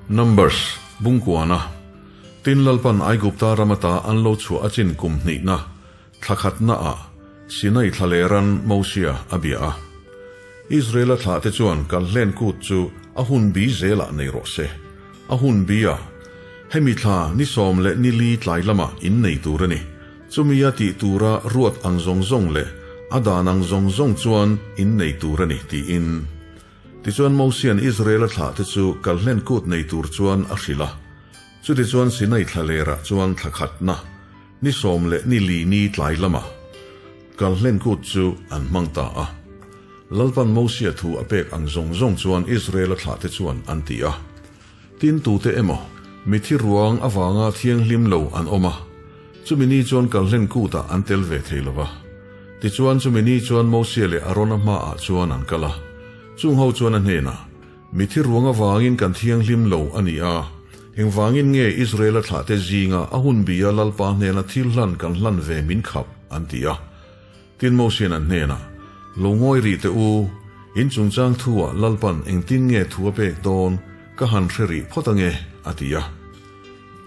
Numbers, Bungkuana, Tin Lalpan Aigupta ram ata an lo chhuah a chin kum hnihna, thla khatnaah, Sinai thlaleran Mosia a bia a. Israela thlahte chuan Kalhlen kut chu a hun bi zelah nei rawh se. A hun bi-ah, hemi thla ni sawm leh ni li tlai lamah in nei tur a ni. Chumia tih tura ruat ang zawng zawng leh a dan ang zawng zawng chuan in nei tur a ni, tiin. Tichuan Mosia'n Israela thlahte chu Kalhlen kut nei tur chuan a hrilh a. Chutichuan Sinai thlalerah chuan thla khatna, ni sawm leh ni li ni tlai lamah Kalhlen kut chu an hmang ta a. Lalpan Mosia thu a pek ang zawng zawng chuan Israela thlahte chuan an ti a. Tin tute emaw, mithi ruang avanga thianghlim lo an awm a, chumi ni chuan Kalhlen kutah an tel ve thei lo va. Tichuan chumi ni chuan Mosia leh Arona hmaah chuan an kal a. Chung ho chuan a hnenah, Mithi ruang avangin kan thianghlim lo a ni a, engvangin nge Israela thlahte zinga a hun bia Lalpa hnena thil hlan kan hlan ve min khap? an ti a. Tin Mosian an hnenah, Lo ngawi rih teh u, in chungchang thu-ah Lalpan engtin nge thu a pek dawn ka han hre rih phawt ange, a ti a.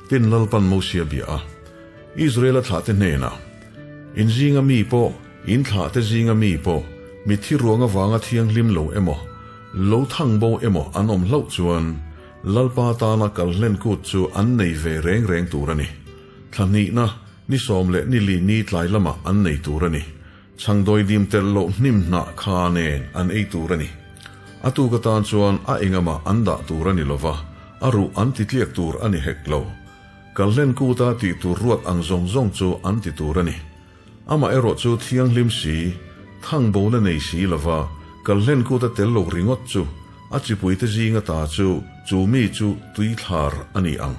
Tin Lalpan Mosia bia a, Israela thlahte hnenah, In zinga mi pawh, in thlahte zinga mi pawh, mitthi ruang avanga thianghlim lo emaw, lo thang bo emaw an awm hlauh chuan, Lalpa tana kal hlen kut chu an nei ve reng reng tur a ni. Thla hnihna, ni sawm leh ni li ni tlai lamah an nei tur a ni. Chhangdawi dim telh loh hnim hnah kha nen an ei tur a ni. A tuk atan chuan a engamah an dah tur a ni lova, a ruh an ti tliak tur a ni hek lo. Kalhlen kuta tih tur ruat ang zawng zawng chu an ti tur a ni. Amaherawh chu thianghlim si, thang bona nei si lova Kalhlen kuta tel lo ringawt chu a chipuite zinga ta chu chu mi chu tuithlar a ni ang.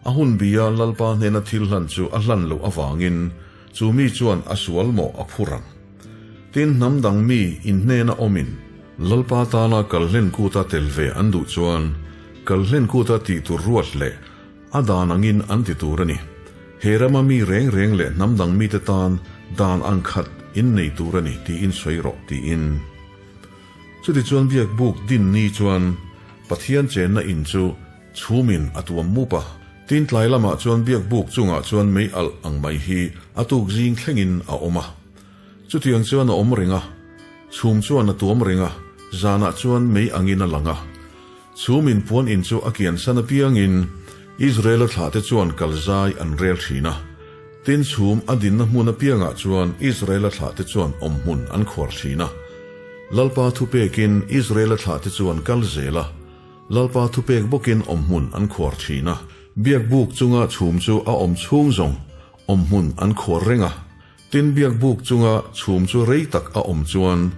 A hun bia Lalpa hnena thil hlan chu a hlan loh avangin chu mi chuan a sual mawh a phur ang. Tin, hnam dang mi in hnena awmin Lalpa tana Kalhlen kuta tel ve an duh chuan Kalhlen kuta tih tur ruat leh a dan angin an ti tur a ni. He rama mi reng reng leh hnam dang mite tan dan ang khat in nei tur a ni tiin sawi rawh tiin. Chutichuan biakbuk din ni chuan Pathian chenna in chu Chhumin a tuam mup a, tin tlai lamah chuan biakbuk chungah chuan mei alh ang mai hi a tuk zing thlengin a awm a. Chutiang chuan a awm reng a, chhum chuan a tuam reng a, zanah chuan mei angin a lang a. Chhumin puan in chu a kian san apiangin Israela thlahte chuan kal zai an rel thin a. Tin chhum a dinna hmun apiangah chuan Israela thlahte chuan awmhmun an khuar thin a. Lalpa thupekin Israela thlahte chuan kal zel a. Lalpa thupek bawkin awmhmun an khuar thin a. Biakbuk chunga chhum chu a awm chhung zawng awmhmun an khuar reng a. Tin, biakbuk chunga chhum chu rei tak a awm chuan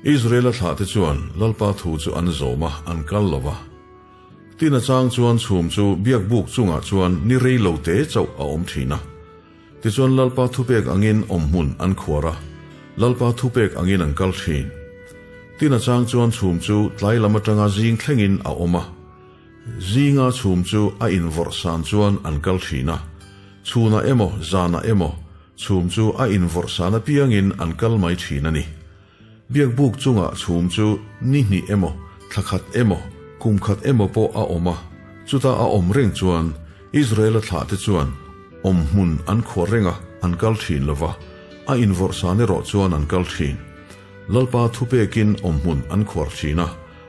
Israela thlahte chuan Lalpa thu chu an zawm a, an kal lo va. Tin, a chang chuan chhum chu biakbuk chungah chuan ni rei lo te chauh a awm thin a. Tichuan Lalpa thupek angin awmhmun an khuar a, Lalpa thupek angin an kal thin. Tin a chang chuan chhum chu tlai lam atanga zing thlengin a awm a, zinga chhum chu a invawrh san chuan an kal thin a, chhunah emaw zanah emaw chhum chu a invawrh san apiangin an kal mai thin a ni. Biakbuk chungah chhum chu ni hnih emaw, thla khat emaw, kum khat emaw pawh a awm a, chuta a awm reng chuan Israela thlahte chuan awm hmun an khuar reng a, an kal thin lo va, a invawrh san erawh chuan an kal thin. Lalpa thupekin awm hmun an khuar thin a,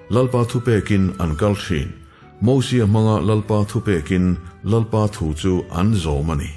Lalpa thupekin an kal thin. Mosia hmanga Lalpa thupekin Lalpa thu chu an zawm a ni.